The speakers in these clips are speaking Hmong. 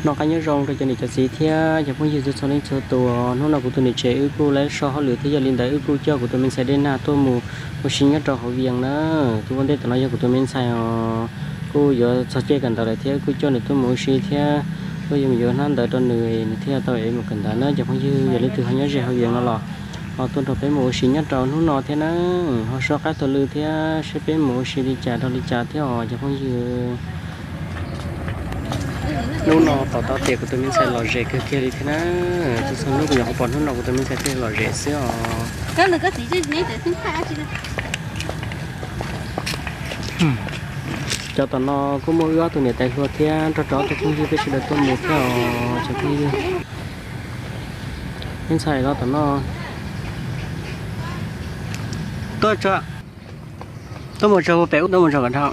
Noj qab nyob zoo rau cov niam cov txiv thiab cov phooj ywg txhua txhua leej txhua tus. Hnub no kuv tus niam tsev wb kuj lawv so hauj lwm thiab yog li ntawd wb kuj coj kuv tus me ntxhais Dej Nag tuaj mus ua si nyob rau hauv Vias na. Tus ua ntej tom no yog kuv tus me ntxhais os, kuj yuav txog caij kawm ntawv lawm thiab wb kuj coj nws tuaj mus ua si thiab tuaj yuav mus yuav hnab ntawv rau nws, nws thiaj tau es mus kawm ntawv na cov phooj ywg. Yog leej twg ho nyob ze hauv Vias no los ho tuaj nrog peb mus ua si nyob rau hnub no thiab na. Ho so qab taug lw thiab seb peb mus ua si li cas rau li cas thiab os cov phooj ywg. Hnub no pom tau tias kuv tus me ntxhais lom zem kawg kiag li thiab na. Txhua txhua hnub kuv nyuam qhuav pom hnub no kuv tus me ntxhais thiaj lom zem xwb os. Cov tom no kuj muaj wb ob tug niam tais hluas thiab nrog rau ob tug phooj ywg peb sawv daws tuaj mus thiab os cov phooj ywg. Me ntxhais los tom no. Tuaj tso, tuaj mus tso pem ub, tuaj mus tso kom dhau.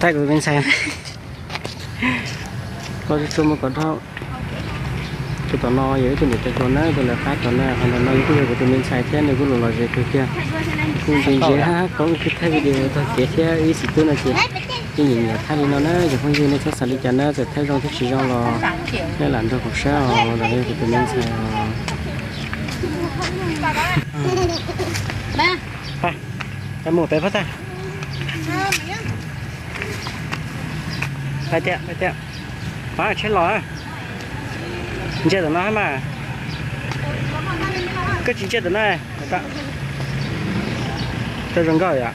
Thaij kuv tus me ntxhais. Los tsuag tsuag mus kom dhau. Tus tom no yog ib tug niam tais hluas na, tus lawv qab tom na, ho ntawm no kuj yog kuv tus me ntxhais thiab nws kuj lom lom zem kawg kiag. Kuj ntse ntse hab hab, kuv kuj thaij video tag kev thiab ib txiv tub no ces yeej nyiam nyiam thaij li no na. Cov phooj ywg nej txhob xav li cas na, txawm thaij zoo thiab tsis zoo los nej lam nrog kuv saib os. Ntawm no yog kuv tus me ntxhais os. Mus pem phab tag. Pais tiag, pais tiag. Pab tsheb los. Ntsia tom no hab mas. Koj tsis ntsia tom no. Rau zoo nkauj yom.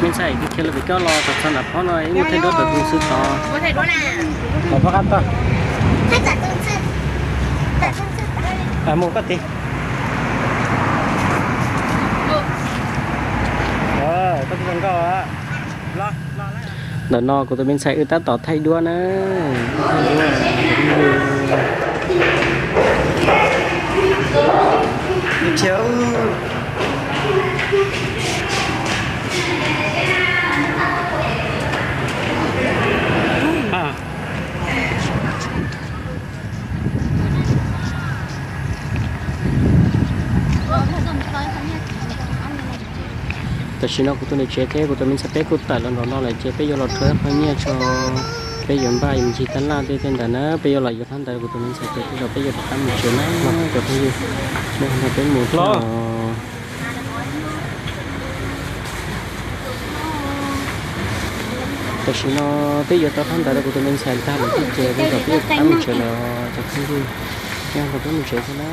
Me ntxhais, kuv khiav los pem koj los txog nram phab no ib muaj thaij duab tom tus xwb tod. Los phab qab tod. Mus koj tid. Koj twb zoo nkauj. Ntawm no kuv tus me ntxhais wb tab tom thaij duab na. Tam sim no kuv tus niam tsev thiab kuv tus me ntxhais peb kuj tawm los nraum no lawm ces peb yuav los rho ib qho nyiaj tso, peb yuav npaj yuav ncig tab laj tej tej ntawd na, peb yuav los yuav hnab ntawv rau kuv tus me ntxhais ces tej zaum peb yuav rov qab mus tsev na, cov phooj ywg, nej ho nrog peb mus thiab os. Tam sim no peb yuav tau hnab ntawv rau kuv tus me ntxhais tag lawm thiab ces tej zaum peb yuav rov qab mus tsev lawm cov phooj ywg, nej ho nrog peb mus tsev thiab na.